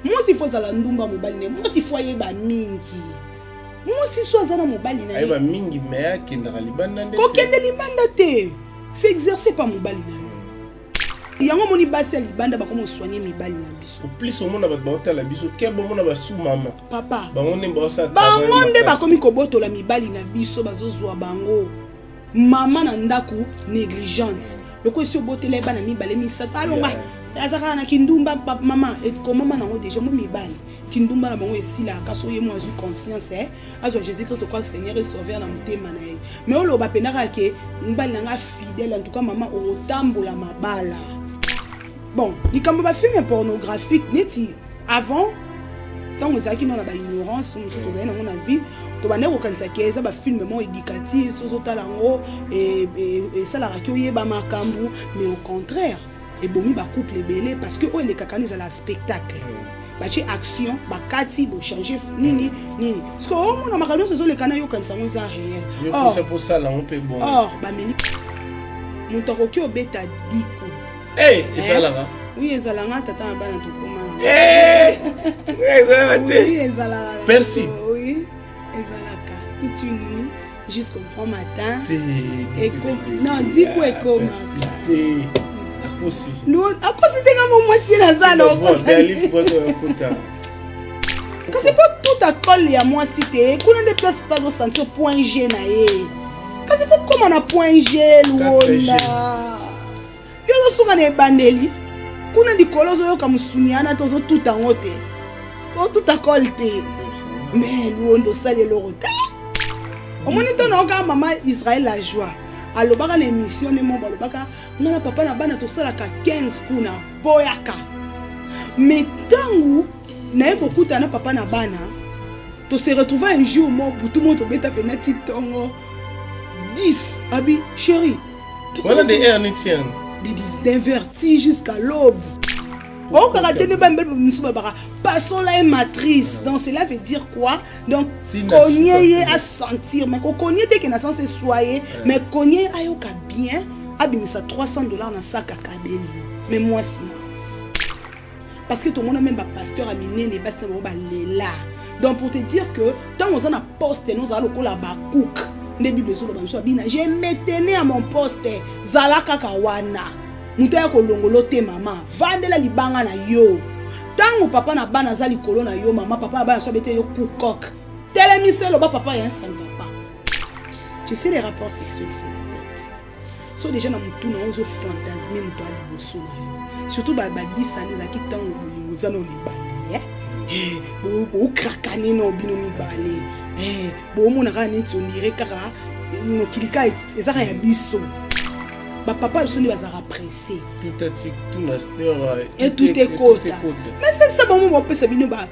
Mwasi faut azala ndumba mobali na ye. Mwasi faut ayeba mingi. Mwasi so aza na mobali na ye. Ayeba mingi mais akendaka libanda nde. Kokende libanda te. S'exercer pa mobali na yo. Yango omoni basi ya libanda bakoma kosoigne mibali na biso. En plus omona bato baotala biso keba omona basu mama. Papa. Bango nde baosala Bango nde bakomi kobotola mibali na biso, bazozwa bango. Mama na ndako négligente. Lokola esi obotela ye bana mibale misato alongwa. Yeah. Aza kaka na kindumba mama ekomama nango deja mo mibali kindumba na bango esilaka so ye mo azwi conscience eh? Azwa Jésus Christ kwa Seigneur et Sauveur na motema na ye. Mais oloba pena kaka ke mobali na nga fidèle, en tout cas mama otambola mabala. Bon, likambo ba film pornographique neti avant ntango ezalaki nano na ba ignorance mosusu tozali nango na vie, tobandaki kokanisa ke eza ba film moko éducatif, soki ozotala yango esalaka ki oyeba makambo, mais au contraire ebomi ba couple ebele, parce que oyo elekaka wana ezala spectacle. Batie action, bakati bochange nini nini, parce que omona makambo nyonso ezoleka na yokanisa yango eza réel. Or bameli moto akoki obeta diku. Ezalaka. Oui, ezalanga tata na bana tokoma. Ezalaka te. Oui, ezalaka. Merci. Oui, ezalaka toute une nuit jusqu'au grand matin. Non, diku ekoma. Te, akosi. Akosi te, nga mo mwasi naza na kasi mpo tout akole ya mwasi te kuna nde place bazosentir point G na ye, kasi faut koma na point G. Luonda, yo ozosuka na ebandeli kuna likolo, ozoyoka mosuni wana te, ozotuta yango te, otuta kole te. Mais Luonda, osali eloko te. Omoni to naoka mama Israel la joie alobaka na émission nde mo balobaka nga na papa na bana tosalaka 15 kuna boyaka, mais ntango naye kokutana na papa na bana, tose retrouve un jour mo butu mo tobeta pena ti ntongo 10, abi chéri. Wana de heure neti yana? De 19 heures ti jusqu'à l'aube. Okaka te nde bambeli misu babaka pasola ye matrice. Donc cela veut dire quoi? Donc konie ye asentir, mais kokonie te ke na sens eswa ye, mais konie ayoka bien, abimisa 300 $ na sac akabeli yo. Mais mwasi na, parce que tomona même bapasteur ya minene, basi na bango balela. Donc pour te dire que ntango oza na poste no, ozala lokola bacook nde Bible ezoloba biso abina: "Je me tenais à mon poste." Zala kaka wana, moto aya kolongolo te. Mama, vandela libanga na yo. Ntango papa na bana aza likolo na yo, mama, papa na bana so abete yo kukok, telemisa, eloba papa ya un papa. Tu sais, les rapports sexuels, c'est la tête. So déjà na motu na yo ozofantasme moto ya liboso na yo, surtout badisani ezalaki ntango bolingo eza nano ebandeli, bokrakane no bino mibale, bomona kaka neti ondire kaka mokili kaka ezaka ya biso. Bapapa biso nde bazalaka pressé etuta ekota, mais c'est ça. Bango bapesa bino ba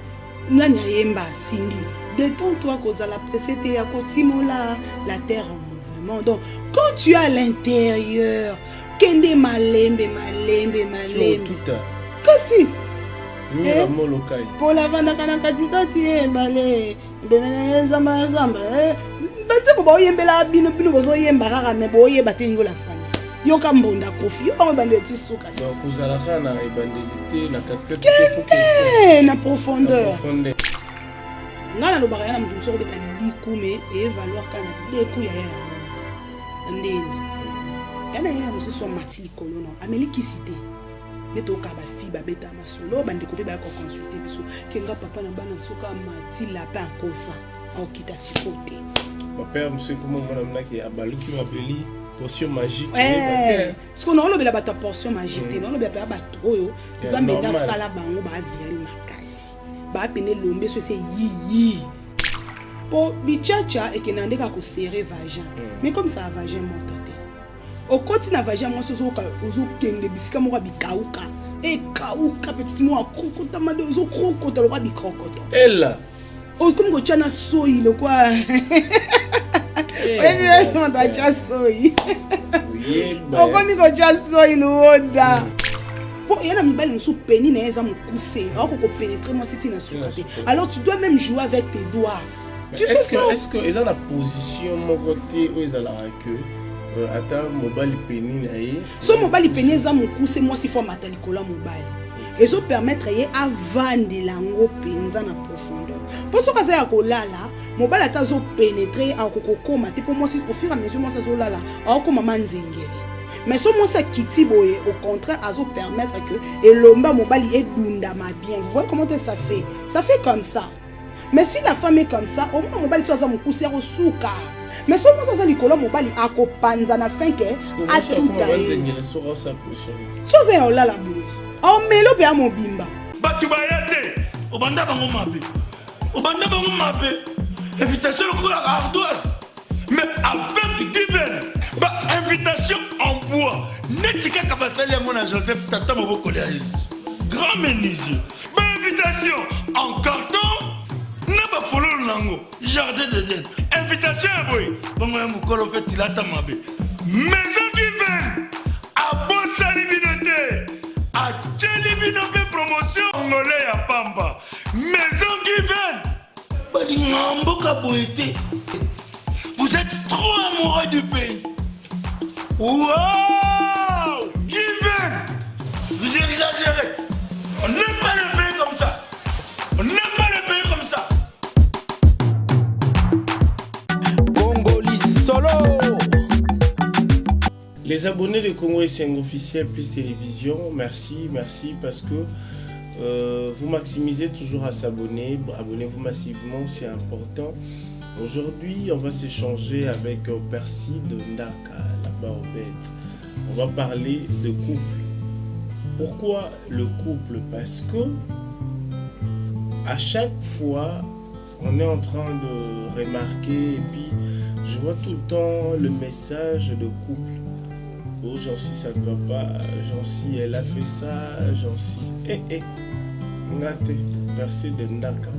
nani ayemba Cindy: "Détends-toi, kozala pressé te ya kotimola, la terre en mouvement." Donc quand tu es à l'intérieur, kende malembe malembe malembe. Kasi mpola avandaka na katikati ebale zamba na zamba, banzembo baoyembela bino, bino bozoyemba kaka me boyeba te. Ngola sani yoka mbonda kofi yo bango ebandeli ti suka. Kozalaka na ebandeli te, na katikati. Kende na profondeur. Ngai nalobaka ya na moto mosusu akobeta diku me evaloir kaka na deku ya ya yango ndeni ya na ye ya mosusu amati likolo na ameli kisi te nde toyoka bafi babeta masolo, bandeko mpe baya koconsulte biso kenga papa na bana soki amati lapin akosa akokita siko te. Bapère mosusu ekoma omona minaki abaluki mabeli portion magique. Siko naolobela bato ya portion magique te, naolobela mpenza bato oyo Nzambe ete asala bango bavirale makasi, baapene elombe so ese yiyi mpo bichacha ekendaka nde kaka koserrer vagin. Mais comme ça vagin moto te, okoti na vagin mwasi, ozoyoka ozokende bisika moko ya bikauka, ekauka petite moko akrokotama de ozokrokota lokwa bikrokoto. Ela. Okomi kotya na soi lokwa oyebi moto atya soi, okomi kotya soi luoda mpo eya na mibali mosusu peni na ye eza mokuse, akoki kopénétrer mwasi ntina suka te. Alors tu dois même jouer avec tes doigts. Tu est-ce que, est-ce que eza na position moko te oyo ezalaka ke ata mobali peni na ye? So mobali peni eza mokuse, mwasi faut amata likolo ya mobali. Ezo permettre ye avandela yango mpenza na profondeur. Mpo soki aza ya kolala, mobali ata azo penetre ye akoki kokoma te, mpo mwasi au fur et à mesure mwasi azolala akokoma manzengele. Mais so mwasi akiti boye, au contraire azo permettre que elomba mobali edundama bien. Vous voyez comment ça fait? Ça fait comme ça. Mais si la femme est comme ça, au moins mobali so aza mokusi akosuka. Mais so mwasi aza likolo mobali akopanza na fin ke atuta ye. So aza ya olala boye, aomelo mpe ya mobimba. Bato baya te, obanda bango mabe, obanda bango mabe, invitation lokola ardoise, mais avec divin ba invitation en bois neti kaka basali yango na Joseph tata mobokoli ya Yesu, grand menuisier, ba invitation en carton na bafololo nango jardin d'Eden, invitation ya boye bongo ya mokolo mpe tilata mabe. Maison Given abosani bino te, atieli bino mpe promotion ngole ya pamba. Maison Given balinga mboka boye te, vous êtes trop amoureux du pays. Wow! Given, vous exagérez. On n'aime pas le pays comme ça. On n'aime pas le pays comme ça. Congoli solo. Les abonnés de Congo Esengo officiel plus télévision, merci, merci parce que vous maximisez toujours à s'abonner. Abonnez-vous massivement, c'est important. Aujourd'hui, on va s'échanger avec Percy de Ndaka, la Baobette. On va parler de couple. Pourquoi le couple? Parce que à chaque fois, on est en train de remarquer et puis je vois tout le temps le message de couple. Oh, Jeancy, ça ne va pas. Jeancy, elle a fait ça. Jeancy, eh, eh. Ngate, Percy de Ndaka.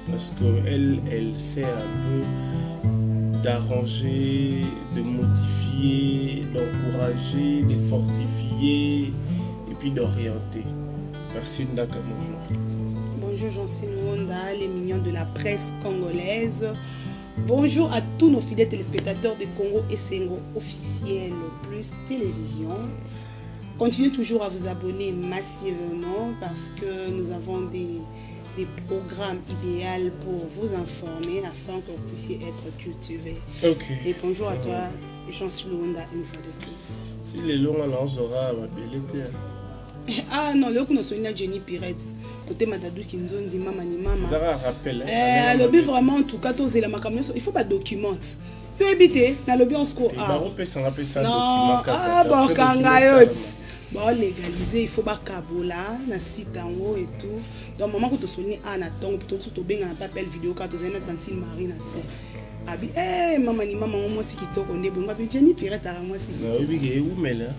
Parce qu'elle, elle sait un peu d'arranger, de modifier, d'encourager, de fortifier et puis d'orienter. Merci Ndaka, bonjour. Bonjour Jeancy Luanda, les mignons de la presse congolaise. Bonjour à tous nos fidèles téléspectateurs de Congo Esengo officiel plus télévision. Continuez toujours à vous abonner massivement parce que nous avons des programmes idéaux pour vous informer afin que vous puissiez être cultivé. Okay. Et bonjour à toi, Jeancy Luanda, une fois de plus. Si les longs on aura ma belle. Ah non, le coup nous Jenny Pirette. Côté Madadou Kinzonzi, mama ni mama. Ça rappel. Alobi vraiment en tout cas tozela makambo nyonso, il faut pas documenter. Yo ebite na lobi en score. Ah, ba pesa nga pesa document kaka. Ah bon kanga yo. Bon légaliser, il faut ba kabola na site en haut et tout. Donc maman ko to soni a na tongo plutôt tout benga na appel vidéo ka to zena tantine Marie na se. Abi eh mama ni mama moi si kitoko nde bongo abi Jenny Pirette ara moi si. Na obi ke umela.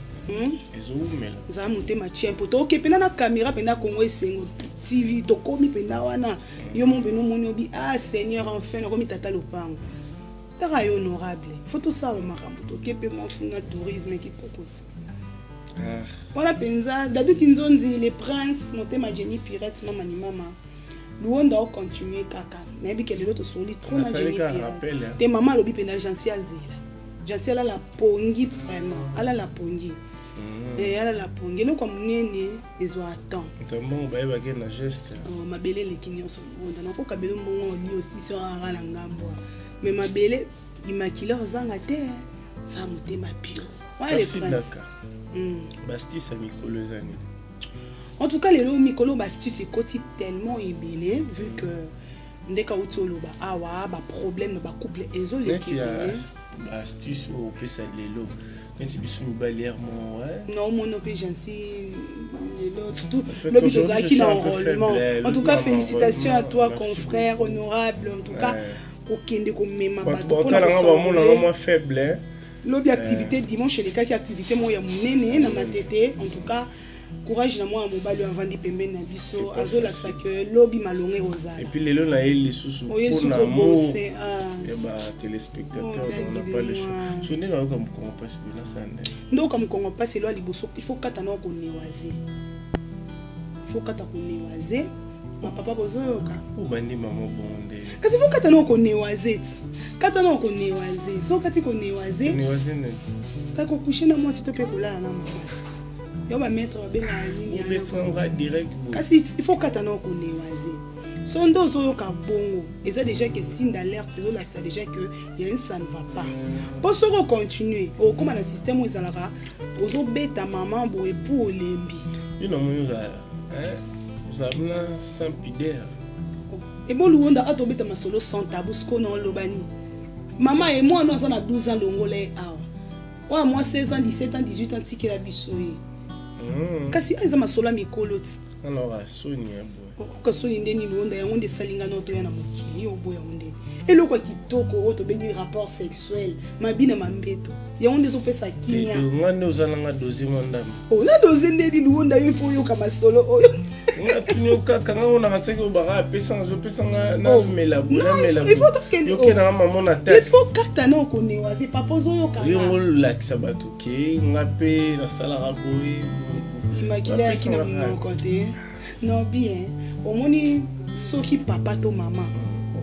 Ezowumela. Za motema tien po toke pena na caméra pena Congo Esengo TV tokomi pena wana yo mo pena omoni obi ah Seigneur enfin nakomi tata lopango. Taka yo honorable, faut tosala makambo toke pe mwa kuna tourisme kitoko ti. Ah. Wana penza Dadou Kinzonzi le prince motema Jenny Pirette mama ni mama. Luonda o continuer kaka. Nayebi ke lelo tosoli trop na Jenny Pirette. Te mama alobi pena Jeancy azela. Jeancy alala pongi vraiment, alala pongi. Eh alala pongi eloko monene ezwa temps. Mbongo bayebaki na geste. Oh, mabele eleki nyonso Luonda. Nakokabela mbongo oli aussi so ara na ngambo. Mais mabele immaculé ozanga te. Ça motema pio. Ouais, le prince. Bastus ya mikolo eza nini? En tout cas lelo mikolo bastus ekoti tellement ebele vu que ndeka uti oloba awa ba problème na ba couple ezoleki ebele. Bastus oyo opesa lelo neti biso mibali air mo non mono pe Jeancy lelo surtout lobi tozalaki na enrôlement. En tout cas félicitations à toi confrère honorable. En tout cas kokende komema bato mpona kosala mwa faible. Lobi activité dimanche elekaki activité moko ya monene na Matete. En tout cas courage na mwana mobali oyo avandi pembeni na biso azolakisa ke lobi malonga ekozala. Et puis lelo na ye lisusu mpona amour ya ba téléspectateurs, donc on n'a pas le choix. So nde nayoka mokongo mpasi boye nasala nde ndoka mokongo mpasi elo ya liboso il faut kata na konewaze, il faut kata konewaze. Papa bozoyoka obandi mama bongo nde kasi faut kata na konewaze ti kata na konewaze so kati konewaze konewaze nini kaka kokushe na mwasi to mpe kolala na mama ti. Yo bamaître babengaka nini? Obetisa direct. Kasi il faut kata na okonewaze. So nde ozoyoka bongo, eza déjà que signe d'alerte, ezolakisa déjà que ya un ça ne va pas. Mpo soki ocontinue, okóma na système oyo ezalaka ozobeta mama boye po olembi. Yo namoni ozala ozala sans pudeur. Eboluwonda ata obeta masolo sans tabou. Sikoyo na oloba nini? Mama ye mwana aza na 12 ans, longola ye awa. Oyo mwa 16 ans, 17 ans, 18 ans, tikela biso ye. Kasi eza masolo ya mikolo ti. Soni. Okoka soni nde nini? Onda yango nde esalinga na toya na mokili oboya. Yango nde eloko ya kitoko oyo tobengi rapport sexuel, mabina mambeto, yango nde ezopesa kimia. Nga nde oza nanga dose mwa ndambo. Oza dose ndeni? Luonda, yo ifo oyoka masolo oyo. Nga tuni kaka, nga onaka tiaki oyo baka apesanga, azopesanga, namela. Namelayoke nanga mamo na tete. Il faut kata na okonewaze, papa, ozoyoka? Yongo olakisa bato ke nga mpe nasalaka boye. Makila yaki na monoko te. Non, bien, omoni, soki papa to mama,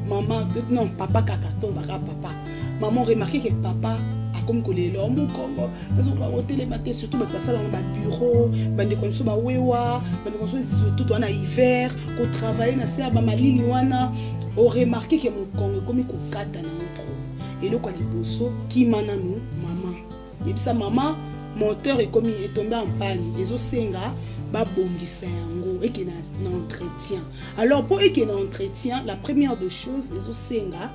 mama non, papa kaka to baka papa, mama, remarque ke papa akomi kolela mokongo, nazokoka kotelema te. Surtout bato basala na babureau, bandeko mosusu bawewa, bandeko mosusu, surtout toa na hiver, kotravaille na se ya bamalili wana, oremarque ke mokongo ekomi kokata nango trop. Eloko ya liboso, kima nanu mama, yebisa mama moteur ekomi etombe en panne, ezosenga babongisa yango, eke na entretien. Alors mpo eke na entretien, la première de choses, ezosenga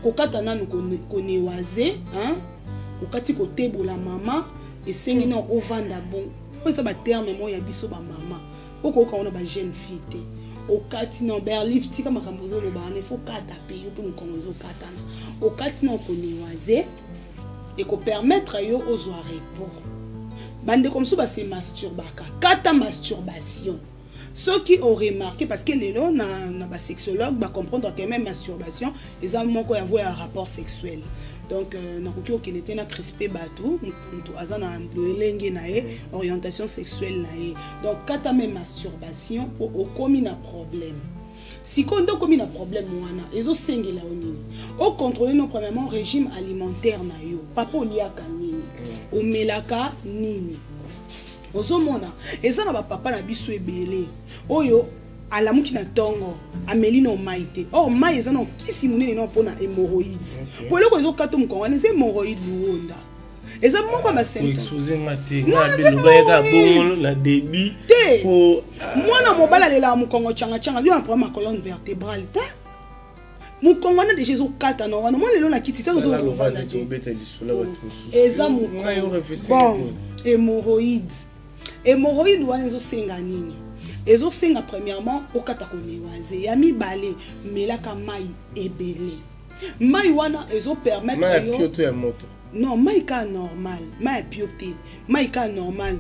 kokata nanu konewaze, hein? Okati kotebola mama, esengi na ovanda bon. Oyo eza baterme moko ya biso bamama, okoyoka wana bajeune fille te. Okati na berlif, tika makambo ozoloba wana, ifo kata mpe yo mpe mokongo ezokatana. Okati na okonewaze, ekopermettre yo ozwa repos. Bandeko mosusu base masturbaka, kata masturbation soki oremarque, parce que lelo na basexologue bacomprendre que même masturbation eza moko ya voie ya rapport sexuel. Donc nakoki okende te na crispe bato, moto aza na lolenge na ye, orientation sexuelle na ye. Donc kata même masturbation po okomi na problème. Sikoyo nde okomi na problème wana, ezosengela yo nini? Ocontrôle no premièrement régime alimentaire na yo. Papa, oliaka nini? Omelaka nini? Ozomona, eza na bapapa na biso ebele oyo alamuki na ntongo, ameli no mai te. Or mai eza na okisi monene no mpona hémorroïde, po eloko ezokata mokongo wana eza hémorroïde. Luonda, eza moko ya basymptôme. Nga te, nga belobayaka bongo na début. Te, mwana mobali alelaka mokongo tiangatianga, yo na problème ya colonne vertébrale te. Mokongo wana deja ezokata na wana mwa lelo na kiti te, ozovanda te, eza mokongo. Bon, hémorroïde, hémorroïde wana ezosenga nini? Ezosenga premièrement okata konewaze. Ya mibale, melaka mai ebele. Mai wana ezopermettre yo ya moto? Non, mai ka normal, mai ya pio te, mai ka normal,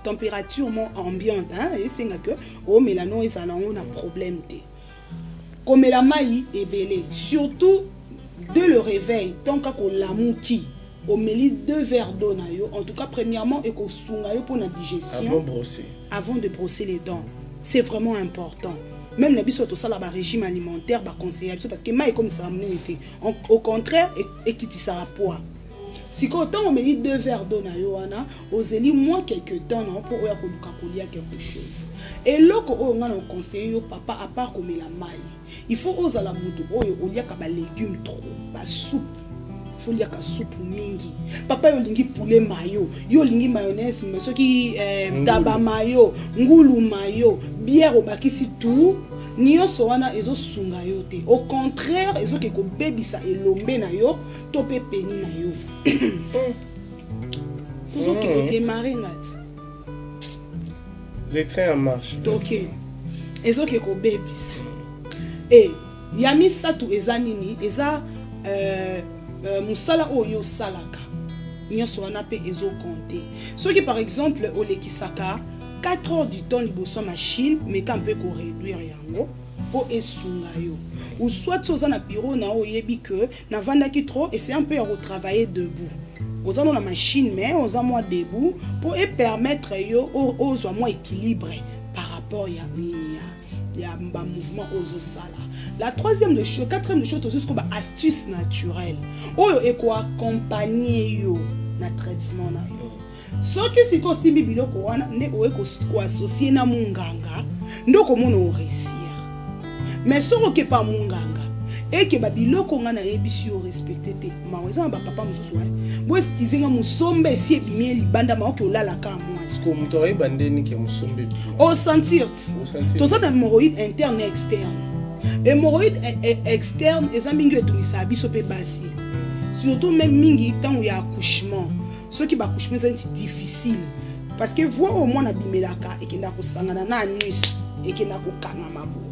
température mo ambiante, hein, esenga ke omela no ezala nango na problème te. Komela mai ebele, surtout dès le réveil, tant kaka olamuki, omeli deux verres d'eau na yo. En tout cas, premièrement, ekosunga yo mpona digestion. Avant brosser. Avant de brosser les dents, c'est vraiment important. Même na biso tosala barégime alimentaire, baconseille biso, parce que mai ekomisaka monene te, au contraire, ekitisaka poids. Sikoyo ntango omeli deux verres d'eau na yo wana, ozeli mwa quelque temps na yo mpo oya koluka kolia quelque chose. Eloko oyo ngai na oconseille yo, papa, à part komela mai, il faut ozala motu oyo oliaka balégume trop, basoupe. Faut liaka supu mingi. Papa, yo olingi poulet mayo, yo olingi mayonnaise, soki taba mayo, ngulu mayo, bière, obakisi tout nyonso wana, ezosunga yo te. Au contraire, ezoke kobebisa elombe na yo to mpe peni na yo. Tozoke kodémarrer ngati. Le train en marche. Toke ezoke kobebisa. E ya misato eza nini? Eza mosala oyo osalaka nyonso wana mpe ezocompter. Soki par exemple olekisaka 4 heures du temps liboso ya machine, meka mpe koréduire yango mpo esunga yo. Ou soit so oza na bureau na yo, oyebi ke navandaki trop, essaye mpe ya kotravailler debout. Oza no na machine mais oza mwa debout, mpo epermettre yo ozwa mwa équilibre par rapport ya nini, ya bamouvement oyo ozosala. La troisième de chose, quatrième de chose, tozwi sikoyo baastuce naturelle oyo ekoaccompagne yo na traitement na yo. Soki sikoyo osimbi biloko wana nde oye koassocie na munganga, nde okomona oréussir. Mais soki okepa munganga eke ba biloko nga nayebisi yo respecte te, mawa eza na bapapa mosusu bo excuse nga, mosomba esi ebimi ye libanda, maoki olalaka mwasi. Ko moto ayeba ndeni ke mosomba ebimi? Osentir. Toza na hémorroïde interne et externe. Hémorroïde externe eza mingi etungisaka biso mpe basi, surtout même mingi ntango ya accouchement. Soki baaccouchement eza neti difficile, parce que voie oyo mwana abimelaka ekendaka kosangana na anus, ekendaka kokangama boye.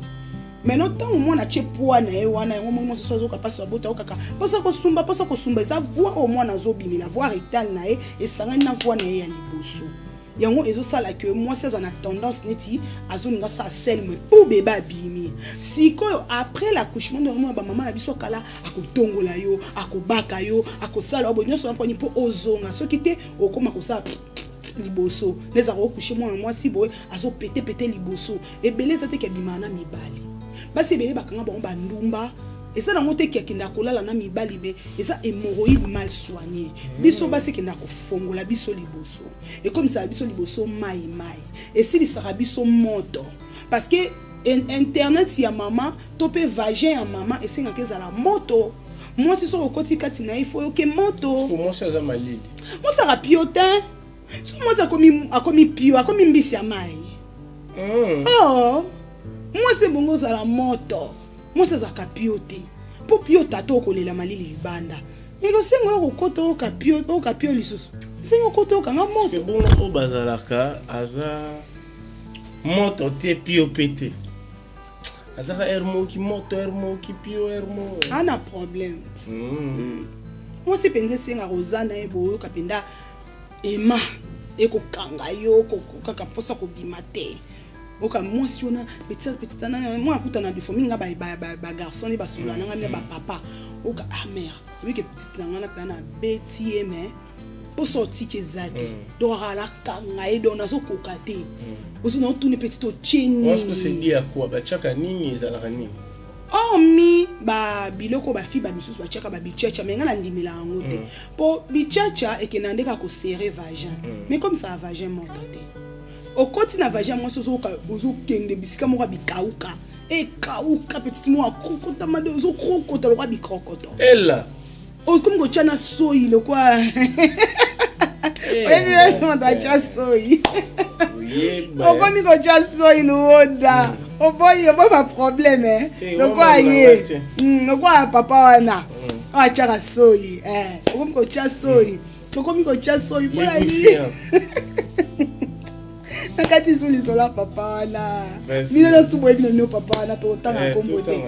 Maintenant, ntango mwana atie poids na ye wana, yango moi mwasi so azoka mpasi, abota, okaka mposa kosumba, mposa kosumba, eza voie oyo mwana azobimela, voie rectale na ye esangani na voie na ye ya liboso. Yango ezosala ke mwasi aza na tendance neti azolinga asala selme mpo bebe abimi. Sikoyo, après l'accouchement, nde omona bamama na biso kala akotongola yo, akobaka yo, akosala yo boye nyonso wana mponi mpo ozonga. Soki te, okóma kosala liboso nde ezaka okoucher mwana mwasi boye, azopetepete liboso ebele. Eza te ke abimaka na mibali. Basi ebele bakanga bango bandumba, eza nango te ke akendaka kolala na mibali, mais eza hémorroïde mal soigné. Biso basi ekendaka kofongola biso liboso, ekomisaka biso liboso mai mai, esilisaka biso moto, parce que internet ya mama to mpe vagin ya mama esengaka ezala moto. Mwasi soki okoti kati na ye, faut yoke moto. Mwasi aza malili. Mwasi aka pio te. Soki mwasi akomi pio, akomi mbisi ya mai. Oh, mwasi ebongo ozala moto. Mwasi azalaka pio te, mpo pio tata okolela malili libanda. Ekosenga oyo kokota oyoka pio lisusu, esengi okota okanga moto. Bongo oyo bazalaka aza moto te, pio mpe te, azaka aire moki moto, aire moki pio, aire mo. Ana problème. Mwasi mpenza esengaka oza na ye, boyoka mpenza ema ekokanga yo kaka mposa kobima te. Oka mwasi wana petit petit na mwa akuta na bifo mingi nga bagarçon nde basolola nanga mia bapapa. Oka ah mère, oyebi ke petite na nga na mpenza na beti ye, mais mposa otiki eza te. Donc alakanga ye, donc nazokoka te. Ozo na otuni petit otie nini? Ya kwa batiaka nini? Ezalaka nini? Hormis babiloko bafi bamisusu batiaka babichacha, mais ngai nandimela yango te, mpo bichacha ekenda nde kaka koserrer vagin, mais comme ça vagin moto te. Okoti na vagin mwasi, ozoyoka ozokende bisika moko ya bikauka, ekauka, petite moko akrokotama nde ozokrokota lokwa bikrokoto. Ela. Okomi kotya na soi lokwa oyebi moto atya soi, okomi kotya soi luwoda. Oboyi, oboyi baproblème lokwa ye, lokwa ya papa wana oyo atyaka soi. Okomi kotya soi, okomi kotya soi mpona nini? Na kati zu lisolo ya papa wana, bino nyonso boyebi na bino papa wana, tokotanga kombo te.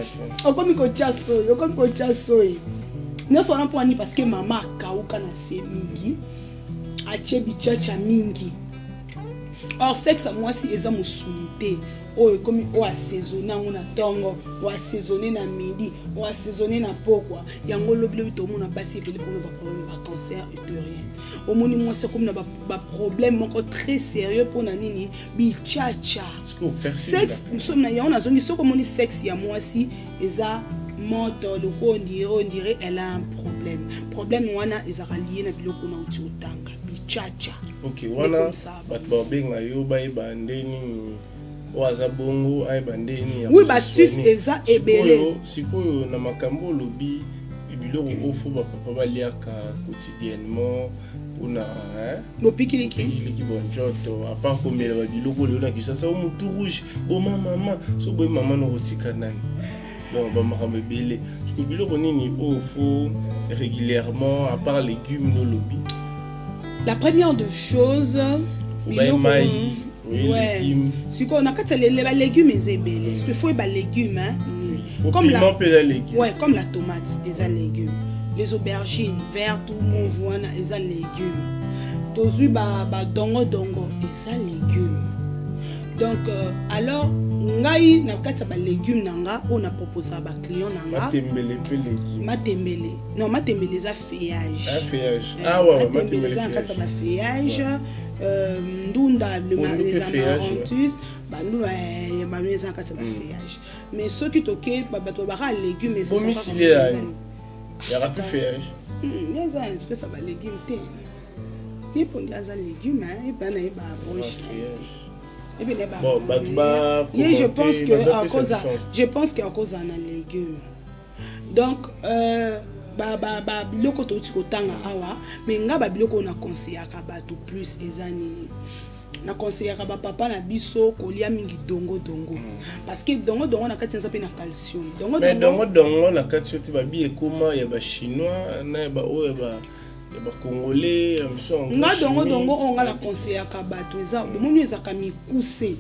Okomi kotya soi, okomi kotya soi nyonso wana mpo wani? Parce que mama akauka na se mingi, atie bichacha mingi. Or sexe ya mwasi eza mosuni te oyo ekomi oyo assaisonne yango na ntongo, oyo assaisonne na midi, oyo assaisonne na pokwa. Yango lobilobi tomona basi ebele mpona baproblème ya bacancer utérien. Omoni mwasi akomi na baproblème moko très sérieux. Mpona nini? Bichacha. Sexe na yango nazongi, soki omoni sexe ya mwasi eza moto loko on dirait elle a un problème. Problème wana ezalaka lié na biloko na uti otanga, bichacha. Ok, wana bato babenga yo, bayeba nde nini oyo aza bongo, ayeba nde nini. Oui, baastuce eza ebele. Sikoyo na makambo olobi, biloko oyo faut bapapa baliaka quotidiennement mpona bopikiliki. Bopikiliki bonjoto, à part komela babiloko lelo na Kinshasa o mutu rouge boma mama, so boye mama nokotika nani. Donc bamakambo ebele. Siko biloko nini oyo faut régulièrement, à part légume nolobi? La première de choses, biloko mai, oui, ouais. Légume. Sikoyo na kati ya balégume eza ebele, parce que faut yeba légume, hein? Comme la mpe eza légume. Ouais, comme la tomate eza légume, les aubergines verte ou mauve wana eza légume, tozwi badongodongo eza légume. Donc alors ngai na kati ya balégume na nga oyo na proposaka baclient na nga, Matembele mpe légume. Matembele, non, matembele eza feuillage. Ah, feuillage. Ah ouais, ouais. Matembele eza na kati ya bafeuillage, ndunda, les amaranthus, bandunda bandu eza na kati ya bafeuillage. Mais soki toke bato baka légume. Eza yaka mpe feuillage. Eza espèce ya balégume te. Ye pongi aza légume, hein, ye na ye ba branche na ye te. Ye na ye ba Bon, bato ba ye, je pense commenter, que bato à bapesa cause biso. Je pense que à cause na légume. Donc ba ba ba biloko touti kotanga awa, mais nga ba biloko oyo na conseillaka bato plus eza nini? Na conseillaka bapapa na biso kolia mingi dongo dongo, parce que dongo dongo na kati eza mpe na calcium. Dongo Mais dongo. Dongo dongo na kati oyo te, babi ekoma ya Bachinois na ya baoyo ya Bacongolais, ya mosusu yango Nga dongo chimique. dongo oyo nga na conseillaka bato eza bomoni oyo ezalaka mikuse.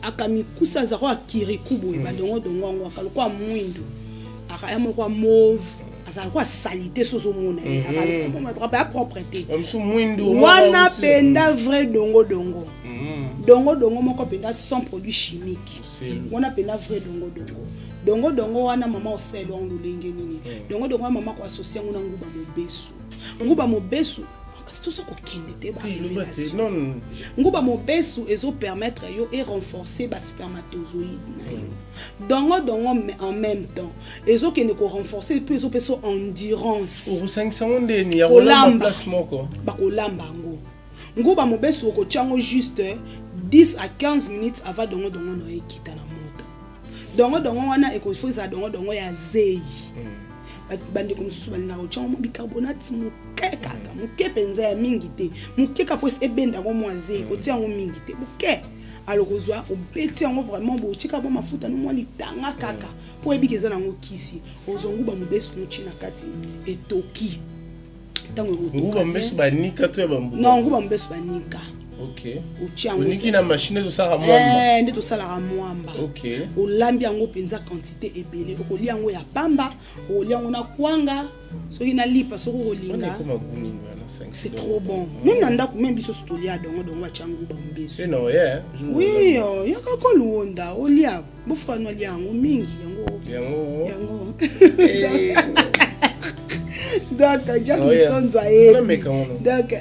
Aka mikuse, azalaka akiriku boye. Badongo dongo yango aka lokola mwindu, akaya moko ya mauve, azala lokola saleté. So ozomona ye aka ya propre te. Ya mosusu mwindu. Wana mpenza vrai dongo dongo. Dongo dongo moko mpenza sans produit chimique. Selu. Wana mpenza vrai dongo dongo. Dongo dongo wana, mama, osala yango lolenge nini? Dongo dongo wana, mama, koassocier yango na nguba mobesu. Nguba mobesu, kasi toza kokende te ba Te, loba te. révélation. Non. Nguba mobesu ezopermettre yo erenforcer baspermatozoïde na yo. Dongo dongo, mais en même temps ezokende korenforcer mpe ezopesa yo endurance. Okosangisa yango ndeni ya kolamba? Kolamba. Place moko. Bakolamba yango. Nguba mobesu, okotia yango juste 10 à 15 minutes avant dongo dongo na yo ekita na moto. Dongo dongo wana ekofo ezala dongo dongo ya zei. Bandeko mosusu balingaka kotia yango mwa bicarbonate moke kaka, moke mpenza, ya mingi te, moke kaka po ebenda yango mwa zei. Kotia yango mingi te, moke. Alors kozwa, obeti yango vraiment boye, otika mwa mafuta no, mwa litanga kaka, mpo oyebiki eza nango kisi. Ozwa nguba mobesu, notie na kati, etoki. Ntango Nguba ekotoka mobesu banika to ya bambuka? Non, nguba mobesu banika. Otia yango. Oniki na machine, tosalaka mwamba. Eh, nde tosalaka mwamba. Olambi yango mpenza quantité ebele, okolia yango ya pamba, okolia yango na kwanga, soki na lipa, soki Wana okolinga. ekoma gunini wana? C'est trop bon, même na ndako, même biso so tolia dongo dongo, batia nguba mobesu. Na oye. Oui, oh, yaka koluonda olia bofana, olia yango mingi yango. Yango. Yango. Eh, Donc Jack Oh, yeah. Misonzo ayebi. Nameka wana. Donc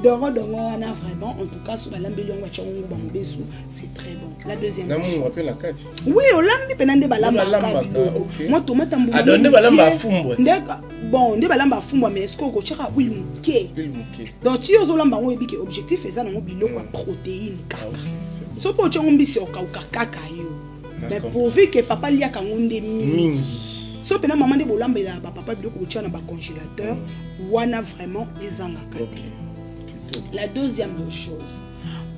dongo dongo wana, vraiment, en tout cas so balambeli yango, batia yango nguba mobesu, c'est très bon. La deuxième Na mungwa chose. mpe na kati. Oui, olambi mpena nde balambaka. Balambaka, Biloko mwa tomate, mbuma. Ah, donc nde moke. balamba afumbwa ti. Bon, nde balamba afumbwa, mais est-ce que okotiaka huile moke? Huile moke. Donc ti ozolamba yango, oyebi ke objectif eza nango biloko ya protéine Ah, kaka. ok, c'est bon. Soki otia yango mbisi, okauka kaka yo, mais pourvu que papa liaka yango nde mingi. Mingi. So mpena mama, nde bolambela bapapa biloko, botia na bacongélateur wana, vraiment ezangaka te. Ok, kitoko. La deuxième des choses,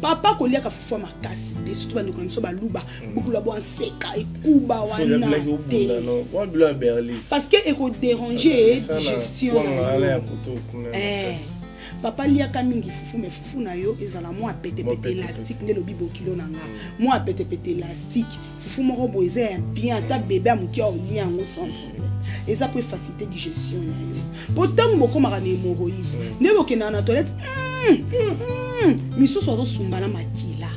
papa koliaka fufu ya makasi te, surtout bandeko na biso baluba, bukula bwa nseka ekuba wana Bilaki te. obunda no wa bilo ya Berlin. Parce que ekodéranger digestion kwanga na wana ya yo. koto kuna Eh, makasi. Papa liaka mingi fufu, mais fufu na yo ezala mwa Mwa petepete, petepete. élastique, nde lobi bokilo na nga, mwa petepete, élastique. Fufu moko boye eza ya bien, ata bébé ya moke aolia yango sans problème. Eza po efacilité digestion na yo, po ntango bokomaka na hémoroïde, nde bokendaka na toilette, misusu azosumba na makila.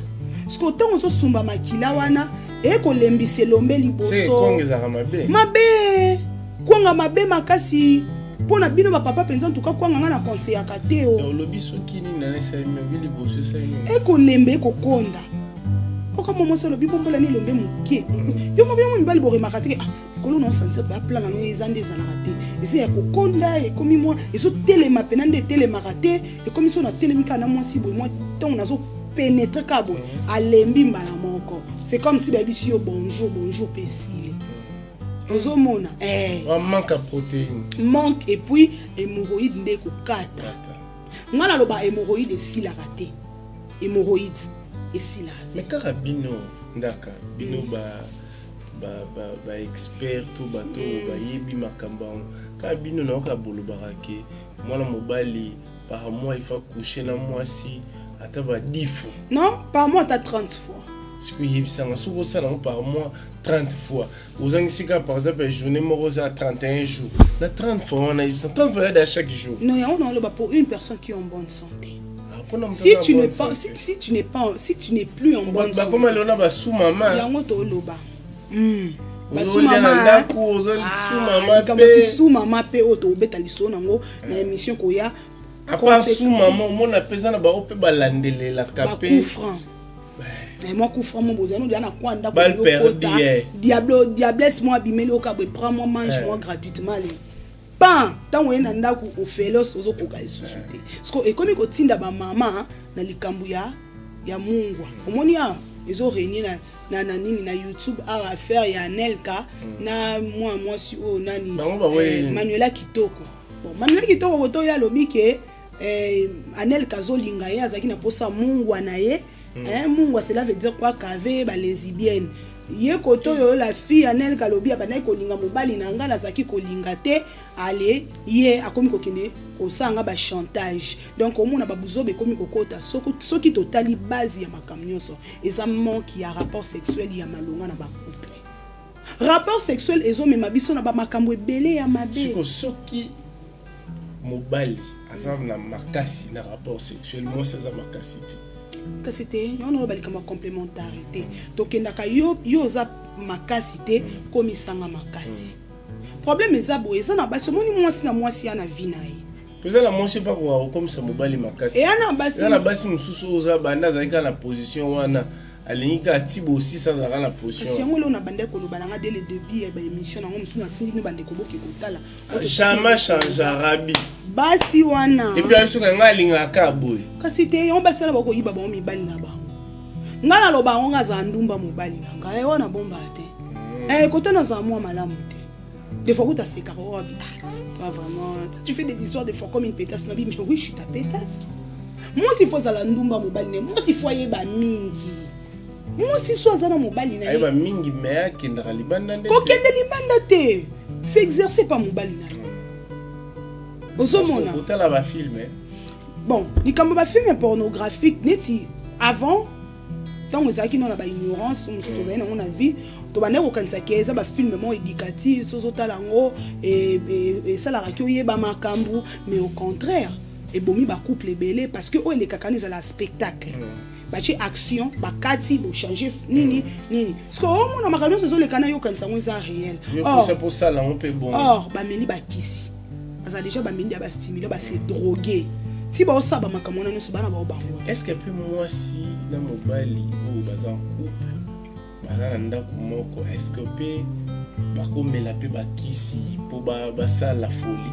Parce que ntango ozosumba makila wana, ekolembisa elombe Se liboso. kongo ezalaka mabe. Mabe, kwanga mabe makasi mpo na bino bapapa mpenza. Ntuka kwanga, nga na conseillaka te o. Olobi soki nini na esalemi, obi liboso esalemi. Ekolemba, ekokonda. Oka mwa mwasi alobi bombola ni elombe moke. Yo mo, bino mo mibali boremaka te. Ah, likolo na osentir mpe aplan nango eza nde ezalaka te, eza ya kokonda, ekomi mwa ezotelema mpena nde etelemaka te. Ekomi so natelemi kaka na mwasi boye, mwa ntongo nazopénétrer kaka boye, alembi mbala moko. C'est comme si bayebisi yo bonjour, bonjour mpe esili. Ozomona eh. Wa manque ya protéine. Manque, et puis hémoroïde nde ekokata. Kata. Nga naloba hémoroïde esilaka te, hémoroïde esilaka te. Mais kaka bino ndaka bino ba expert to bato oyo bayebi makambo yango, kaka bino nayoka bolobaka ke mwana mobali par mois il faut coucher na mwasi ata ba 10 fois. Non, par mois ata 30 fois. Soki oyebisanga, soki osala yango par mois 30 fois, ozangisi kaka par exemple journée moko, oza 31 jours na 30 fois wana, yebisa 30 fois yada chaque jour. Non, yango naloba pour une personne qui est en bonne santé. Ah, mpona moto Si aza tu en n'es bonne pas santé. si tu n'es pas, si tu n'es plus en bonne santé. Bakoma lelo na basumama. Yango toloba. Ozolia na ndako, ozosumama mpe. Sumama mpe oyo tobeta lisolo nango na émission koya. À part sumama, omona mpe eza na bango mpe balandelelaka mpe. Bacoup franc, mwa coup franc mo bozali olia na kwa ndako. Balle perdue, eh. Diable, diablesse mo abimeli oka boye, prends moi, mange moi gratuitement, allez. Pan ntango oye na ndako ofelos, ozokoka lisusu te. Siko ekomi kotinda bamama na likambo ya mungwa. Omoni awa ezorenye na nini, na YouTube awa, affaire ya Anelka na mwa mwasi oyo nani? Bango baweli nini? Manuela Kitoko. Bon, Manuela Kitoko koto oyo alobi ke Anelka azolinga ye, azalaki na posa mungwa na ye. Mungwa, cela veut dire quoi? Kave balesbienne. Ye koto oyo, la fille Anelka, alobi abandaki kolinga mobali na ngai, nazalaki kolinga te. Ale ye akomi kokende kosala nga bachantage. Donc omona babuzoba ekomi kokota. Soki totali base ya makambo nyonso, eza manque ya rapport sexuel ya malonga na bacouple. Rapport sexuel ezomema biso na bamakambo ebele ya mabe. Siko soki mobali aza na makasi na rapport sexuel, mwasi aza makasi te? Kasi te, yango naloba likambo ya complémentarité. Tokendaka, yo oza makasi te, komisanga makasi. Problème eza boye, eza na basi, omoni mwasi na mwasi ya na vie na ye. Eza na mwasi mpa koka kokomisa mobali makasi. Eya na basi. Eza na basi mosusu oyo oza banda azalaki kaka na position wana, alingi kaka ti bosisa azalaka na position. Kasi yango eloko na bandaki koloba nanga dès le début ya baémission nango mosusu, natindi bino bandeko boke kotala. Jamais change arabi. Basi wana. Et puis ayebi soki ngai alingaka kaka boye. Kasi te, yango basi wana bakoyiba bango mibali na bango. Ngai naloba yango, ngai azala ndumba, mobali na ngai wana bomba te. Kote nazala mwa malamu te. Des fois kuta asekaka oyo abi: "Ah, toi vraiment, toi, tu fais des histoires des fois comme une pétasse." Nabi: "Mais oui, je suis ta pétasse." Mwasi faut azala ndumba mobali na ye. Mwasi faut ayeba mingi. Mwasi so aza na mobali na ye, ayeba mingi, me akendaka libanda nde te. Kokende libanda te, s'exercer pa mobali na yo, ozomona. Kotala bafilm. Bon, likambo bafilm pornographique, neti avant, ntango ezalaki no na baignorance mosusu tozali nango na vie, tobandaki kokanisa ke eza bafilm moko éducatif. So ozotala yango, esalaka ki oyeba makambo, mais au contraire ebomi bacouple ebele, parce que oyo elekaka wana ezala spectacle. Batie action, bakati, bochange nini nini. Parce que omona makambo nyonso ezoleka na yo, okanisa yango eza réel. Yo posa posala yango mpe bongo. Or bameli bakisi, baza déjà bameli ya bastimule, base drogue, ti baosala bamakambo wana nyonso, bana bao bango. Est ce que mpe mwasi na mobali oyo baza en couple, baza na ndako moko, est ce que mpe bakomela mpe bakisi mpo basala folie?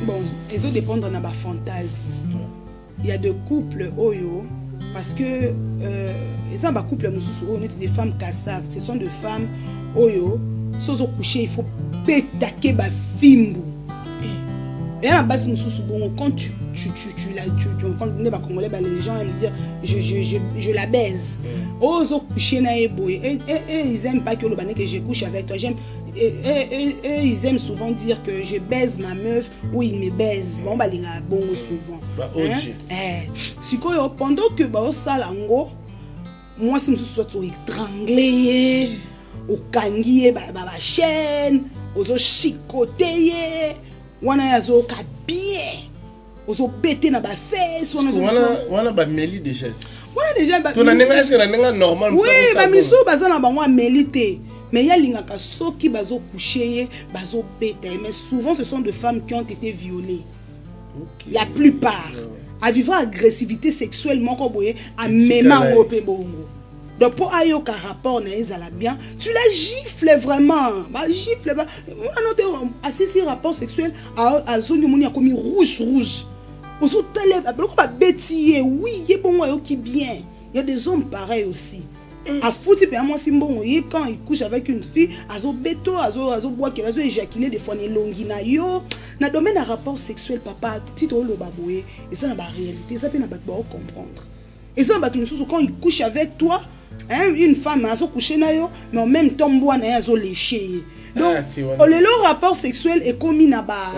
Bon, ezodépendre na bafantasme. Il y a des couples oyo, parce que eza na bacouple mosusu oyo neti des femmes kassaves. Ce sont des femmes oyo so ozocouche, il faut betake bafimbu. Eya na basi mosusu bongo, quand tu, la, tu, quand nde bacongolais ba, les gens aiment dire je la baise. Oyo ozocouche na ye boye, et ils aiment pas que oloba ndeke "je couche avec toi". J'aime et ils aiment souvent dire que "je baise ma meuf" ou "il me baise". Bango balingaka bongo souvent. Ba OG. Hein? Sikoyo pendant que baosala yango, mwasi mosusu soit oétrangle ye, okangi ye bachaîne, ozochicote ye wana, ye azoyoka bien, ozobete na bafesses wana. Wana bameli déjà. Wana déjà To na ndenge, est-ce na ndenge normal? Oui, bamisusu baza na bango ameli te, mais ye alingaka soki bazocouche ye, bazobeta ye. Mais souvent ce sont des femmes qui ont été violées. La plupart avivra agressivité sexuelle moko boye, amema yango mpe bongo. Donc mpo ayoka rapport na ye ezala bien, tu la gifle vraiment, bagifle wana te. Asisi rapport sexuel, azongi, omoni akomi rouge rouge, ozotala biloko babeti ye. Oui, ye bongo ayoki bien. Il y a des hommes pareils aussi, afuti mpe ya mwasi mbongo ye, quand il couche avec une fille, azobeto, azobwakela, azoéjacule des fois na elongi na yo. Na domaine ya rapport sexuel, papa, ti tooloba boye, eza na baréalité, eza mpe na bato baocomprendre. Eza na bato mosusu, quand il couche avec toi, hein, une femme azocouche na yo, mais en même temps mbwa na ye azoléche ye. Donc lelo rapport sexuel ekomi na ba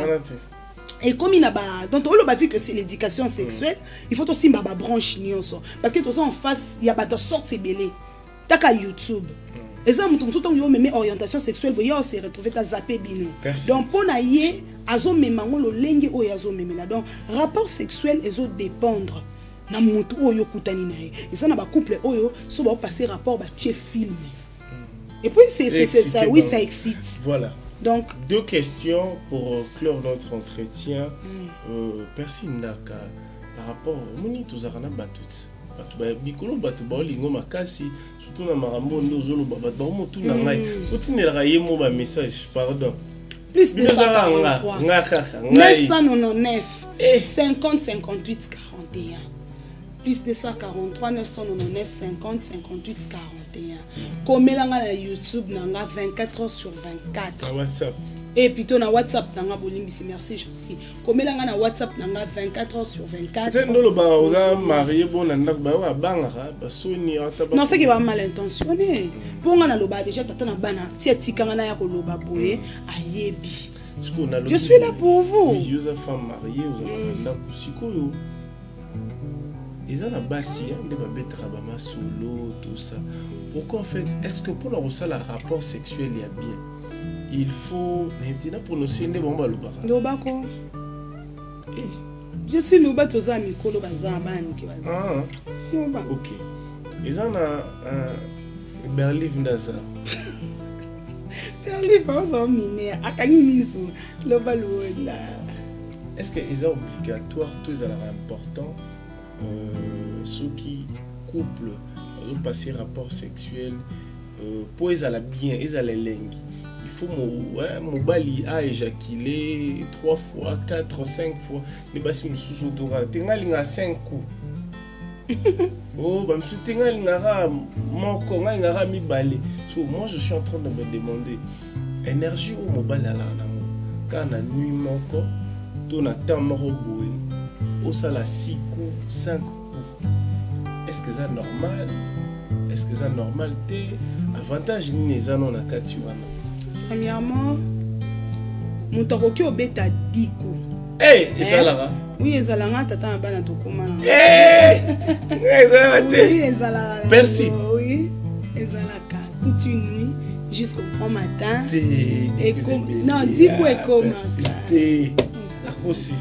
ekomi na ba, donc oloba, vu que c'est l'éducation sexuelle, il faut tosimba babranche nyonso, parce que toza en face ya bato sorte ebele. Taka YouTube, eza moto mosusu, ntango yo omeme orientation sexuelle boye, ye ose retrouve ta zape bino. Donc mpo na ye azomema yango lolenge oyo azomemela. Donc rapport sexuel ezodépendre na motu oyo okutani na ye. Eza na bacouple oyo so baopase rapport, batie film, et puis c'est ça, oui, ça excite. Voilà. Donc deux questions pour clore notre entretien. Persi Ndaka, par rapport omoni tozalaka na bato ti bato bikolo, bato baolingo makasi, surtout na makambo nde ozoloba, bato bakomotuna ngai otindelaka ye mo bamessage, pardon. Plus Bino ezaka nga 243 nga kaka ngai. 999 Eh. 50 58 41, plus 243 999 50 58 41. Komela nga na YouTube na nga 24 heures sur 24. Na WhatsApp. Et plutôt na WhatsApp na nga, bolimbisi, merci Jansi. Komela nga na WhatsApp na nga 24 heures sur 24. Te ndolobaka oza marié, bo na ndako bayo babangaka basoni ata Non, soki ba mal intentionné, mpo nga naloba déjà, tata na bana ti atikanga na ya koloba boye, ayebi. Sikoyo nalobi Je suis là pour vous. Oui, oza femme mariée, ozalaka na ndako. Sikoyo eza na basi ya nde babetaka bamasolo, tout ça. Pourquoi en fait? Est ce que mpona kosala rapport sexuel ya bien, il faut, nayebi te na prononcer nde bango balobaka? Lobako. Eh, Je suis loba, toza mikolo, baza bana mike, baza. Ah, Loba. Ok, eza na berlive nde aza. Berlive aza mine, akangi miso. Loba, Luonda. Est ce que eza obligatoire to ezalaka important, soki couple azopasser rapport sexuel, mpo ezala bien, ezala elengi, il faut ouais, mobali aéjaculer 3 fois, 4, 5 fois? Nde basi mosusu toka te, nga alingaka 5 coups. Oh, bamosusu te, nga alingaka moko, nga alingaka mibale. So moi, je suis en train de me demander, énergie oyo mobali alaka nango kaka na nuit moko to na temps moko boye, osala 6 coups, 5 coups, est ce que eza normal? Est ce que eza normal te? Avantage nini eza no na kati wana? Premièrement, moto akoki obeta 10 coups. Hey, ezalaka? Oui, ezalanga, tata na bana, tokóma na. Hey! Ezalaka te? Oui, ezalaka. Merci. Oui, ezalaka toute une nuit jusqu'au grand matin. Te. Non, 10 coups ekomaka. Te, akosi.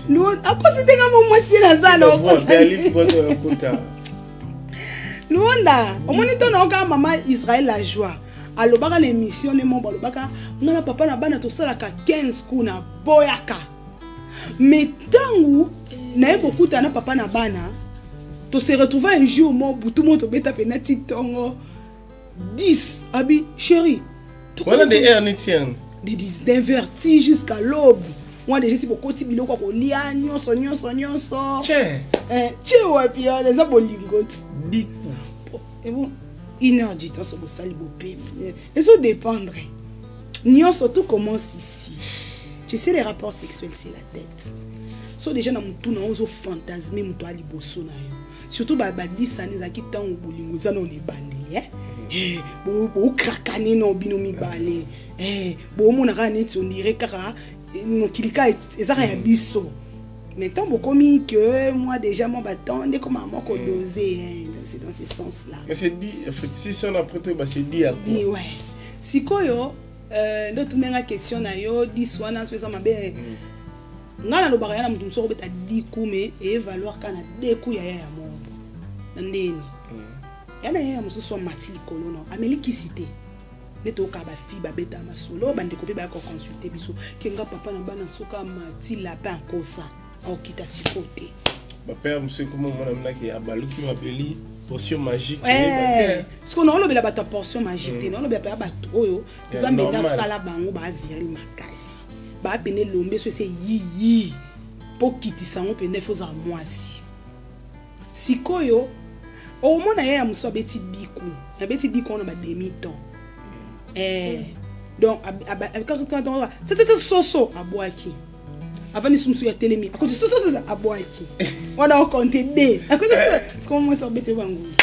Akosi te, nga mo mwasi naza na okota. Luonda, omoni to naoka mama Israel la joie alobaka na émission ne mo, balobaka nga na papa na bana tosalaka 15 coups, na boyaka. Mais ntango naye kokutana na papa na bana, tose retrouve un jour mo butu mo, tobeta pena ti ntongo 10. Abi chéri. Wana de heure neti yani? De 19 heures ti jusqu'à l'aube. Wana déjà si bokoti biloko ya kolia nyonso nyonso nyonso. Tiens. Tie wapi wana eza bolingo ti. 10 coups. Ebo une heure du temps, so bosali bopemi, ezodépendre nyonso. Tout commence ici, tu sais, les rapports sexuels, c'est la tête. So déjà na motu na yo ozofantasme moto ya liboso na yo, surtout badisani ezalaki ntango bolingo eza nano ebandeli, bokrakane no bino mibale, bomona kaka neti ondire kaka mokili ka ezaka ya biso. Mais tant bokomi que moi déjà moi batemps nde koma moko dosé, c'est dans ce sens là. Mais c'est dit en fait, si on après toi, bah c'est dit à quoi? Dit, ouais. Sikoyo nde otundenga question na yo, 10 wana so eza mabe. Ngai nalobaka ya na moto mosusu akobeta 10 coups, mais evaloir kaka na 2 coups ya ya moko na ndeni ya na ye. Mosusu amati likolo na ameli kisi te, nde toyoka bafille babeta masolo, bandeko mpe baya koconsulte biso ke nga papa na bana, soki amati lapin akosa, akokita siko te. Bapère mosusu ekoma omona minaki abaluki mabeli, potion magique. Siko naolobela bato ya portion magique te, naolobela mpe ya bato oyo Nzambe ete asala bango baviril makasi, baapene elombe so ese yiyi mpo kitisa yango mpenza, ifo ozala mwasi. Sikoyo omona ye ya mosusu abeti diku, abeti diku wana bademi temps, donc soso abwaki, avandi su mosusu ya telemi, akoti soso abwaki wana, okonte de sikoyo mwasi abeti bangungi.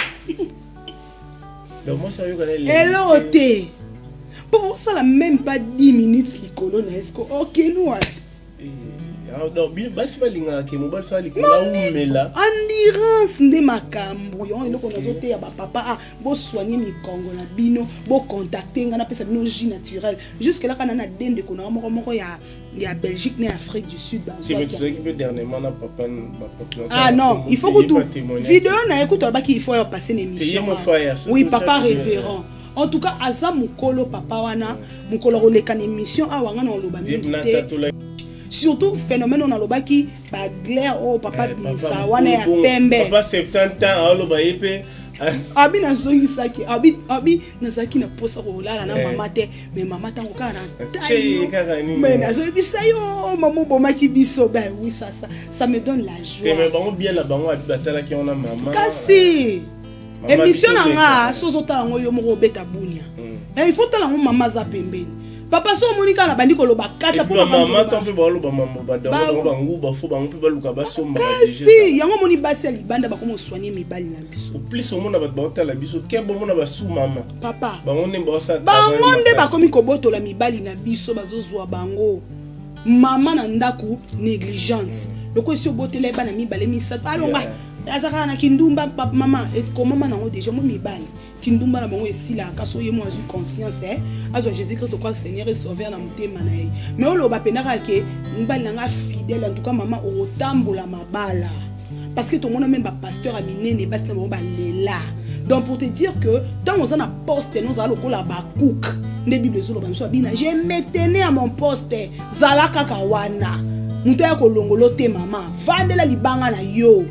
Donc mwasi ayoka na eloko te, mpo osala même pas 10 minutes likolo na ye, siko okeni wapi? Basi balingaka ke mobali so alikolo aumela. Endurance nde makambo yango. Eloko nazoteya bapapa, a bosoigne mikongo na bino, bocontacte ngai, napesa bino jus naturel. Jusque là kana na de ndeko na moko moko ya Belgique na Afrique du Sud. Tozalaki mpe dernièrement na papa. Ah non, il faut kutu video na ye kutu alobaki il faut ayo passer na émission. Oui, papa révérend, en tout cas aza mokolo papa wana, mokolo akoleka na émission awa. Nga na oloba mingi te, surtout phénomène oyo nalobaki, baglaire oyo papa bimisa wana ya pembe. Papa 70 ans aoloba ye mpe. Abi nazongisaki, abi, abi nazalaki na posa kolala na mama te, mais mama ntango kaka na Tie kaka nini? Mais nazoyebisa yo, mama obomaki biso. Ben oui, ça me donne la Te, mais joie. Bango bien na bango, abi batalaki yango na mama. Kasi Mama émission na biso nga, beta. so ozotala yango yo moko, obeta bunia. Eh, il faut tala yango mama aza pembeni, papa. So omoni kaka na bandi koloba kata mpo makambo Mama to koloba. Mpe baoloba mambo badango bango banguba, fo bango mpe baluka basomba. Kasi yango omoni basi ya libanda bakoma oswanie mibali na biso. Plus omona bato baotala biso ke bomona basu mama. Papa. Bango nde baosala. Bango nde bakomi kobotola mibali na biso, bazozwa bango mama na ndako négligente, lokola esi obotela ye bana mibale, misato, alonga. Aza kaka na kindumba. Mama ekomama nango déjà mo mibali kindumba na bango esilaka so ye mo azwi conscience, eh, azwa Jésus Christ okwa Seigneur et Sauveur na motema na ye. Mais oloba mpenza kaka ke mobali na nga fidèle, en tout cas mama okotambola mabala, parce que tomona même bapasteur ya minene, basi na bango balela. Donc pour te dire que ntango oza na poste, no ozala lokola Bakuk nde Bible ezoloba biso babina: "Je me tenais à mon poste." Zala kaka wana, moto aya kolongolo te. Mama, vandela libanga na yo.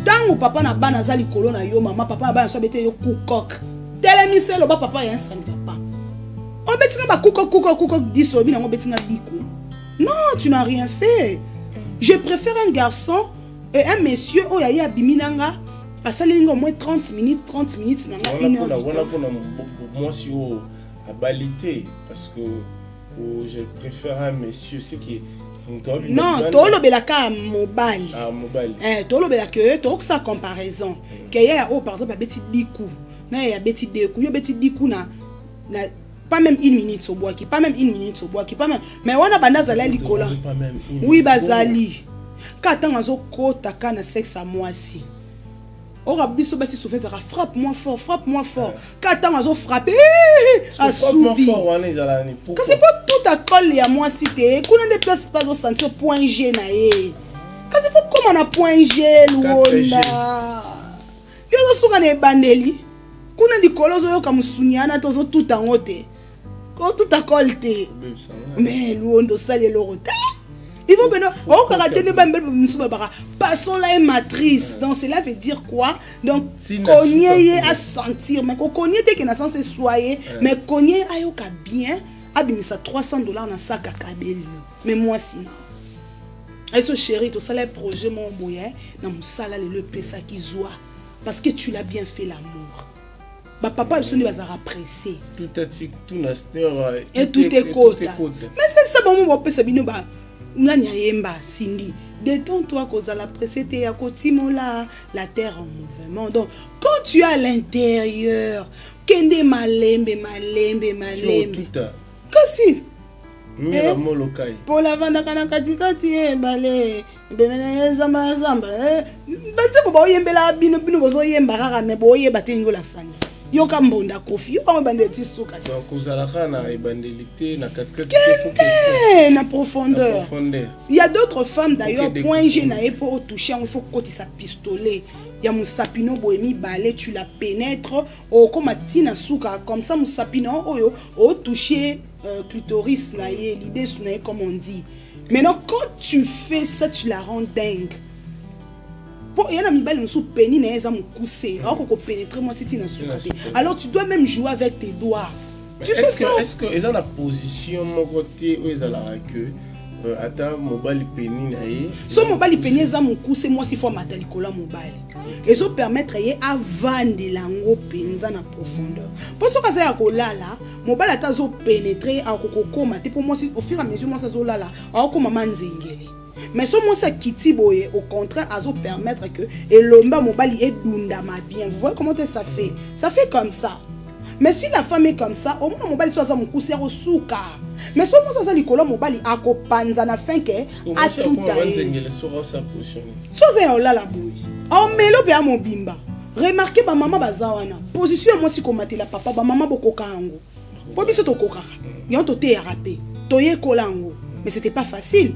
Ntango papa na bana aza likolo na yo, mama, papa na bana so abete yo kukok, telemisa, eloba: "Papa ya nsani, papa obetinga bakukok kukok kukok 10, oyebi nango obetinga biku." Non, tu n'as rien fait. Je préfère un garçon et un monsieur oyo aye abimi na nga, asaleli nga au moins 30 minutes, 30 minutes na nga, une heure. Wana mpona mwasi oyo abali te, parce que je préfère un monsieur, c'est que Non, tolobelaka mobali. Ah, mobali. Eh, tolobela ke tokosala comparaison ke ye oyo par exemple abeti 10 coups na ye abeti 2 coups. Yo obeti 10 coups na pas même une minute, obwaki pas même une minute, obwaki pas même. Mais wana banda azali likolo. Oui, bazali ka ntango azokota ka na sexe ya mwasi oyo biso basi souvent ezalaka "frappe moins fort, frappe moins fort". Ka ntango azofrappe, asubi. Kasi mpo tout akole ya mwasi te, kuna nde place mpe azosentir point G na ye. Kasi fo kóma na point G, Luonda. Yo ozosuka na ebandeli kuna likolo, ozoyoka mosuni wana te, ozotuta yango te, otuta kole te. Mais Luonda, osali eloko te. Il faut maintenant okaka te nde bambele misu babaka pasola ye matrice. Donc cela veut dire quoi? Donc konie ye asentir, mais kokonie te ke na sens eswa ye, mais konie ayoka bien, abimisa 300 $ na sac, akabeli yo. Mais mwasi na ayeso: "Chéri, tosala projet moko boye na mosala lelo, epesaki zwa parce que tu l'as bien fait l'amour." Bapapa biso nde bazalaka pressé et tout ekota. Mais c'est ça, bango bapesa bino ba nani ayemba Cindy: "Détends-toi, kozala pressé te ya kotimola la terre en mouvement." Donc quand tu es à l'intérieur, kende malembe malembe malembe. Kasi Paul avandaka na katikati ebale pembeni zamba zamba. Banzembo baoyembela bino, bino bozoyemba kaka, me boyeba te ningo lasani. Yoka mbonda Kofi, yo bango ebandeli ti suka te. Donc ozalaka na ebandeli te, na katikati. Kende na profondeur. Il y a d'autres femmes d'ailleurs, point G na ye, mpo otouche yango, il faut kokotisa pistolet ya mosapino boye mibale, tu la pénètre, okóma ntina suka comme ça. Mosapino oyo otouche clitoris na ye, lidesu na ye comme on dit. Maintenant, quand tu fais ça, tu la rends dingue, mpo eya na mibali mosusu peni na ye eza mokuse, akoki kopénétrer mwasi ntina suka te. Alors tu dois même jouer avec tes doigts. Tu est-ce que, est-ce que eza na position moko te oyo ezalaka ke ata mobali peni na ye? So mobali peni eza mokuse, mwasi fo amata likolo ya mobali, ezopermettre ye avandela yango mpenza na profondeur. Mpo soki aza ya kolala, mobali ata azopénétre, akokokóma te, mpo mwasi au fur et à mesure mwasi azolala, akokóma manzengele. Mais so mwasi akiti boye, au contraire azopermettre que elomba mobali edundama bien. Vous voyez comment ça fait? Ça fait comme ça. Mais si la femme est comme ça, omona mobali so aza mokuse, akosuka. Mais so mwasi aza likolo, mobali akopanza na fin ke atuta ye. So aza ya olala boye, aomelo mpe ya mobimba. Remarque, bamama baza wana, position ya mwasi komatela papa, bamama bokoka yango, mpo biso tokokaka yango, toteyaka mpe toyekola yango, mais c'était pas facile.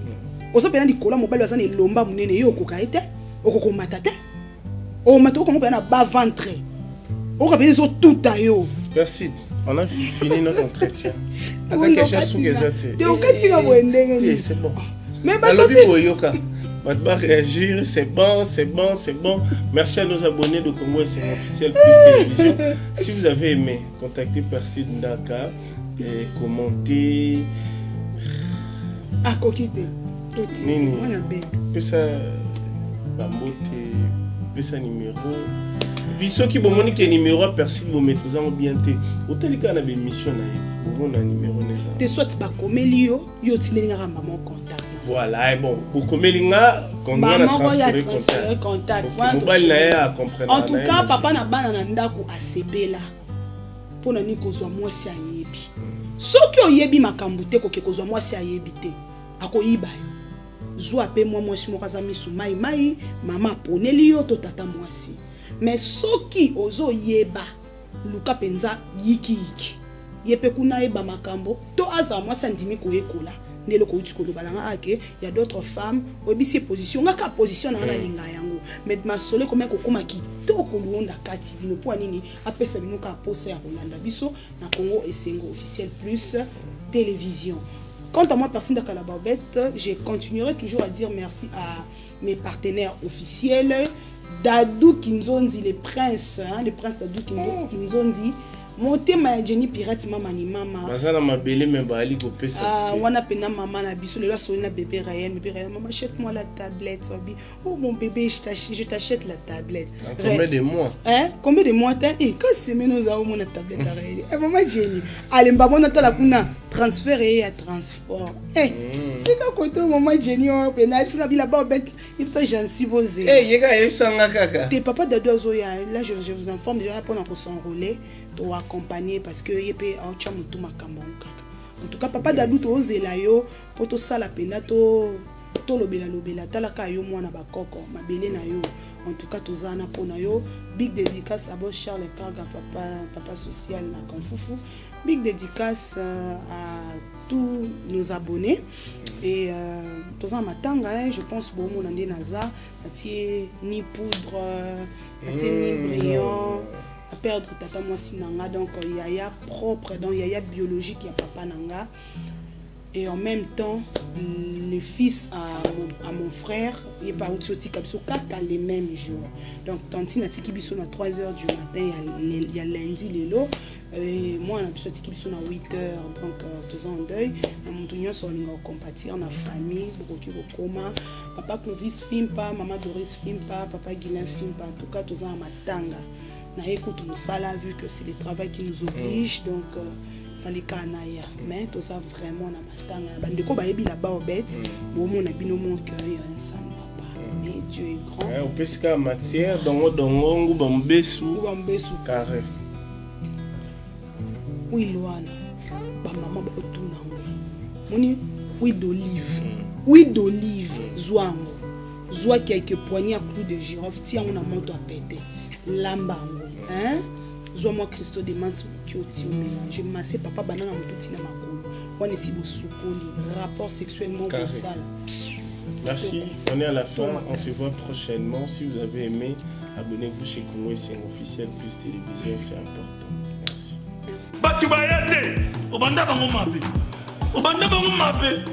Oza mpena likolo ya mobali, aza na elomba monene, ye okoka ye te, okokomata te, omata okongo mpena na bas ventre, okoka mpena ezotuta yo. Merci, on a fini notre entretien. Ata question suki eza te. Te, okatinga boye ndenge nini? C'est bon. Mais nalobi boye, yoka. Bato ba réagir, c'est bon, c'est bon, c'est bon. Merci à nos abonnés de Congo c'est officiel plus télévision. Si vous avez aimé, contactez Percy Ndaka et commentez. Akoki te. Nini? Pesa bambote, pesa numéro. Puis soki bomoni ke numéro ya Percy bomaîtrise yango bien te, otali kaka na baémission na ye ti bomona numéro na eza te. Soit bakomeli yo, yo otindeli nga kaka mama contact. Voilà, bon, bokomeli nga nga na transféré contact. Mobali na ye acomprendre. En tout cas, papa na bana na ndako asepela. Mpo na nini kozwa mwasi ayebi? Soki oyebi makambo te, koke kozwa mwasi ayebi te, akoyiba yo. Zwa mpe mwa mwasi moko aza misu mai mai, mama aponeli yo to tata mwasi. Mais soki ozoyeba, luka mpenza yikiyiki, ye mpe kuna ayeba makambo, to azala mwasi andimi koyekola. Nde eloko outi koloba na nga ake ya d'autres femmes, oyebisi ye position nga, kaka position na nga, nalinga yango. Mais masolo ekomaki kokóma kitoko luonda kati bino. Mpo nini apesa bino kaka posa ya kolanda biso na Congo Esengo Officiel Plus Télévision? Quant à moi, Personne de Calababette, je continuerai toujours à dire merci à mes partenaires officiels. Dadou Kinzonzi, le prince, hein, le prince Dadou Kinzonzi. Motema ya Jenny Pirate, mama ni mama. Baza na mabele me baali kopesa. Ah, wana pena mama na biso lelo asoli na bébé Ryan. Bébé Ryan, maman, achète-moi la tablette. Obi, oh mon bébé, je t'achète la tablette. Combien de mois? Hein? Combien de mois? Eh, quand semaine nous avons mon tablette à Ryan. Eh, maman Jenny. Allez, mbabona tala kuna transfert et ya transport. Eh, tika koto maman Jenny oyo pena yebisa bila ba bet yebisa Jansi Bozé. Eh, yeka yebisanga kaka. Te, papa Dadou azoya. Là, je vous informe déjà mpona kos'enrôler, to accompagner, parce que ye mpe aotya motu makambo yango kaka. En tout cas, papa Dadou, tozela yo mpo tosala mpenza to tolobela-lobela. Talaka yo mwana bakoko mabele na yo. En tout cas, toza wana mpona yo. Big dédicace à boss Charles Karga, papa, papa social na Kamfufu. Big dédicace à tous nos abonnés et toza na matanga, hein, je pense bomona nde naza natie ni poudre, natie ni brillant à perdre tata mwasi na nga, donc yaya propre, donc yaya biologique ya papa na nga et en même temps le fils à mon frère. Ye mpe auti otika biso kaka le même jour. Donc tantine atiki biso na 3 heures du matin ya lundi. Lelo mwana biso atiki biso na 8 heures. Donc toza en deuil. Na moto nyonso olinga kocompatir na famille, bokoki kokoma papa Clovis Fimpa, mama Doris Fimpa, papa Guilin Fimpa. En tout cas, toza na matanga na ye kutu mosala, vu que c'est le travail qui nous oblige. Donc fallait kaka na ya, mais toza vraiment na matanga na bandeko bayebi la baobet. Bomona bino moke ya ça ne va pas, mais Dieu est grand. Opesi kaka matière dongo dongo nguba mobesu. Nguba mobesu. Carré. Huile wana, bamama bakotuna yango. Moni huile d'olive, huile d'olive, zwa yango, zwa quelques poignées ya clou de girofle, tia yango na moto apete, lamba yango, hein? Zwa mwa cristaux de menthe moke, oti omélange, masse papa banda na moto ntina makolo wana. Esi bosukoli, rapport sexuellement bosala. Merci, on est à la fin, on se voit prochainement. Si vous avez aimé, abonnez-vous chez Congo Esengo Officiel Plus Télévision, c'est important. Merci. Bato baya te, obanda bango mabe, obanda bango mabe.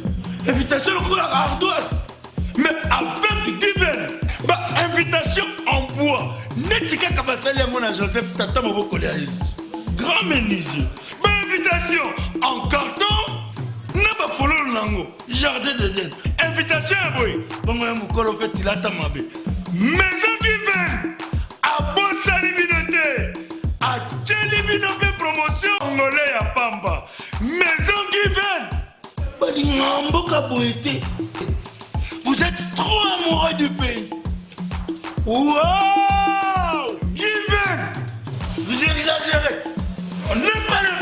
Invitation lokola ardoise, mais avec Given, bainvitation en bois neti kaka basali yango na Joseph, tata mobokoli ya Yesu, grand menuisier. Bainvitation en carton na bafololo nango, jardin d'Eden. Invitation ya boye bongo ya mokolo mpe tilata mabe. Maison Given abosani bino te, atieli bino mpe promotion ngole ya pamba. Maison Given balinga mboka boye te. Vous êtes trop amoureux du pays. Wow, Given, vous exagérez, on n'est pas le